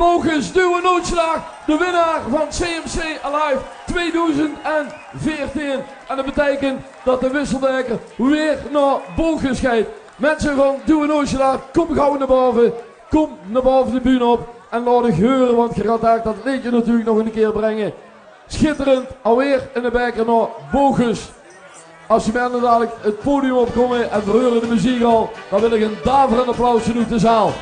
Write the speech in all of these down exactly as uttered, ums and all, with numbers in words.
Bogus, Duo Nootslaag, de winnaar van C M C Alive tweedoezend veertien. En det beteikent det de Wisselbaeker weer nao Bogus geit. Minse van Duo Nootslaag, kóm gaw nao bove. Kóm nao bove de bühne op en laot uch heure, want geer gaot det leedje natuurlik nog ein kier bringe. Sjitterend, alweer eine baeker nao Bogus. Es die minse dalik 't podium opkómme en veer heure de meziek al, dan wil ich ein daverend applaus vanoet de zaal.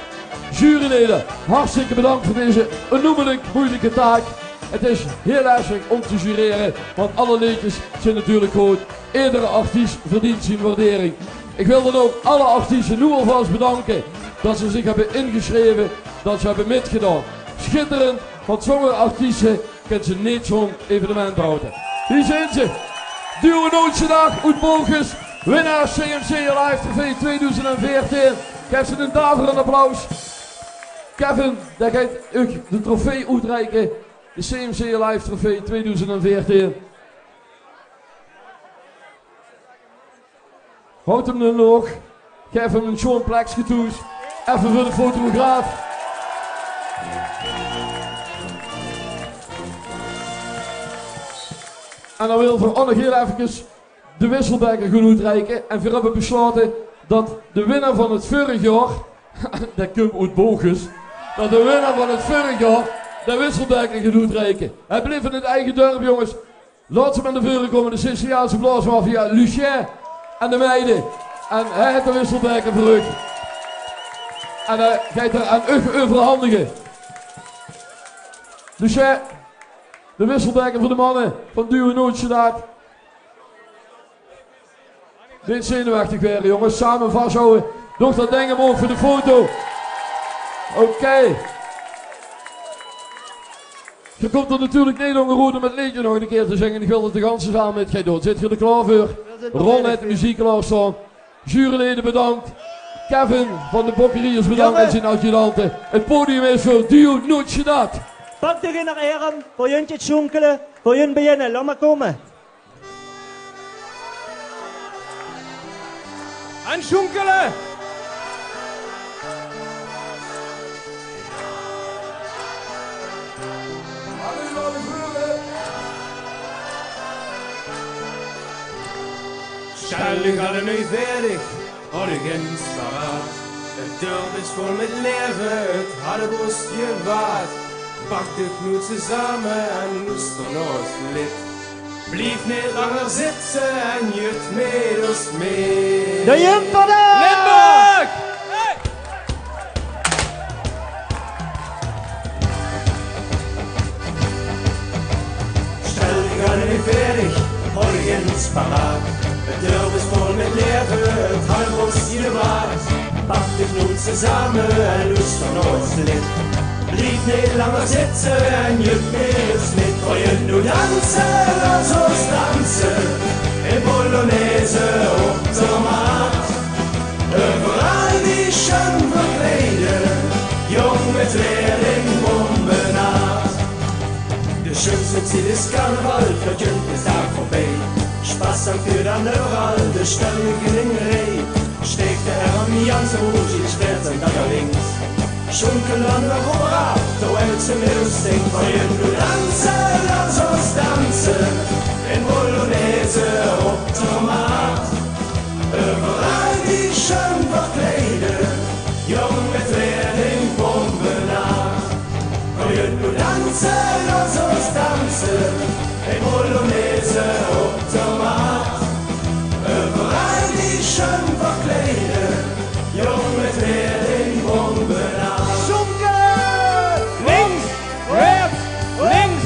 Juryleden, hartstikke bedank veur deze onnoemelik meujelike taak. Het is hiel lestig óm te jurere, want alle leedjes zeen natuurlik good. Eder artiest verdient zien waardering. Ich wil dan ouch alle artieste noe alvas bedanke det ze zich höbbe ingesjreve, det ze höbbe mitgedaon. Sjitterend, want zónger artieste kins se neet zo'n evenement hawte. Hie zeen ze. Duo Nootslaag oet Bogus, winnaar C M C Alive Trofee tweedoezend veertien. Gaef ze ein daverend applaus. Kevin, dae geit uch de trofee oetreike. De C M C Alive Trofee tweedoezend veertien. Haot 'm dan nog. Gaef 'm ein sjoon plekske thoes. Effe veur de fotograaf. En dan wille veer ouch nog hiel effekes de Wisselbaeker gaon oetreike. En veer höbbe beslaote det de winnaar van 't veurig jaor, dae kump oet Bogus, det de winnaar van 't veurig jaor de Wisselbaeker geit oetreike. Hae blief in 't eige dörp, jónges. Laot ze mer nao veure kómme, de Siciliaanse blaosmafia, Lucien en de meide. En hae haet de Wisselbaeker veur uch. En hae geit 'm aan uch euverhandige. Lucien, de Wisselbaeker veur de manne van Duo Nootslaag. Neet zenuwechtig waere, jónges. Same vashawwe. Doch det dink omhoog veur de foto. Oké. Geer kómp d'r natuurlik neet ónger oet óm 't leedje nog ein kier te zinge. Ich wil det de ganse zaal mit geit doon. Zeet geer d'r klaor veur? Ron haet de meziek klaorstaon. Juryleden, bedank. Kevin van de Bokkeriejers, bedank, en zien adjudante. 't Podium is veur Duo Nootslaag. Pak uch in eur erm, veur junt te sjoenkele, veur junt beginne. Laot mer kómme. Aan sjoenkele! Sjtel uch alle nui veerdig, haot uch ins paraat. 't Dörp is vol mit laeve, 't Harrebosch gewaad. Pak uch noe tezame en loester nao ós leed. Blief neet langer zitte en jut mit ós mit. De Jumper! Limburg! Sjtel uch alle nui veerdig, haot uch ins paraat. 't Dörp is vol mit laeve, 't Harrebosch gewaad. Pak uch noe tezame en loester nao ós leed. Blief neet langer zitte en jut mit ós mit. V'r gaon noe danse, laot ós danse. Ein polonaise op de maat. Euveral die sjoen verkleide, jóng mit weddingbómme aan. De sjoenste tied is carnaval, 't weekend is dao veurbie. Sjpas en vuur dan euveral, de sjtemming in de rie. Sjteek de erm gans hoeg, sjpit en dan nao links. Sjoenkel dan weer euver aaf, terwiel ze mit ós zingt. V'r gaon noe danse, laot ós danse. Ein polonaise op de maat. Euveral die sjoen verkleide, jóng mit weddingbómme aan. V'r gaon noe danse, laot ós danse. Ein polonaise op de maat. Euveral die sjoen verkleide, jóng mit weddingbómme aan. Sjoenkel! Links, rechts, links,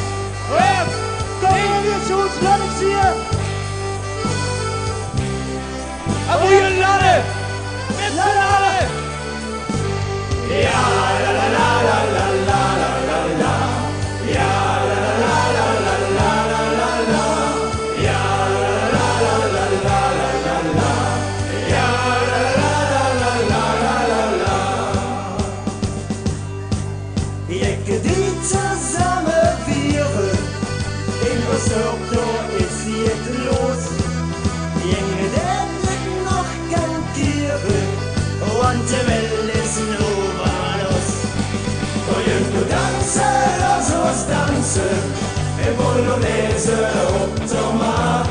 rechts. Kóm op, jónges, laot uch zeen. En veur de ladde. Mit z'n alle. Ja, la, la, la. Ja, la, la, la. Ja, la, la, la. Jekke die tezame viere, in de stop, dao is 't los. Jenge, dae ich nog kan kiere, want de welt is noe van os. V'r gaon noe Ein polonaise op tomaat.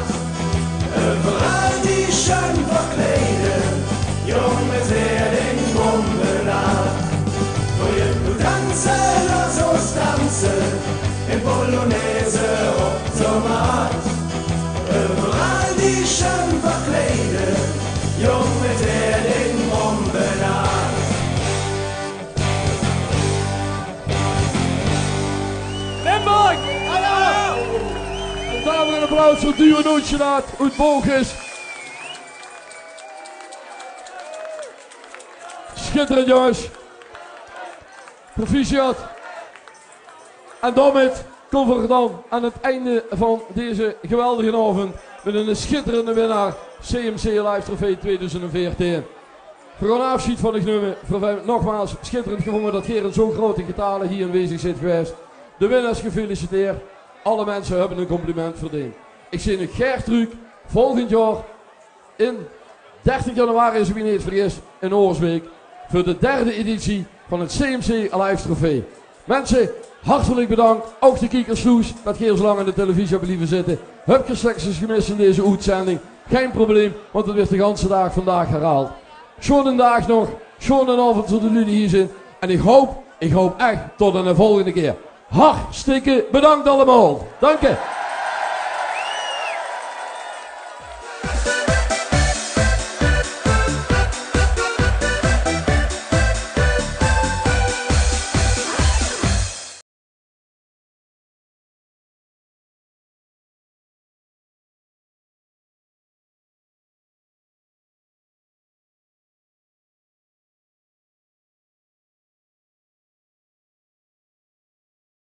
Euveral die sjoen verkleide jóng mit häör ding bombenaat. Veur je moet danse, laat ons danse. Ein polonaise op tomaat. Euveral die sjoen verkleide jóng mit häör ding bombenaat. Limburg! Ein daverend applaus veur Duo Nootje Laat oet Bogus. Sjitterend, jónges. Proficiat. En daomit kómme v'r dan aan 't einde van deze geweldige aovend mit 'ne sjitterende winnaar C M C Alive Trofee twieëdoezend veertien. V'r gaon aafsjeid van uch numme. V'r höbbe 't nogmaals sjitterend gevónje det geer in zoe'n groete getale hie aanwezig zeet gewaes. De winnaars gefeliciteerd. Alle minse höbbe e compliment verdeend. Ich zeen uch gaer trök volgend jaor in dertig januari, es ich mich neet vergis, in Oorsbeek veur de derde editie van 't C M C Alive Trofee. Minse, hartelik bedank. Ouch de kiekers thoes, det geer zo lang aan de televisie höb blieve zitte. Höb geer stekskes gemis in deze oetzending? Gein probleem, want 't wuuert de ganse daag vandaag herhaald. Sjoenen daag nog, sjoenen aovend veur de luuj die hie zeen. En ich haop, ich haop ech tot 'n volgende kier. Hartstikke bedank allemaol. Danke.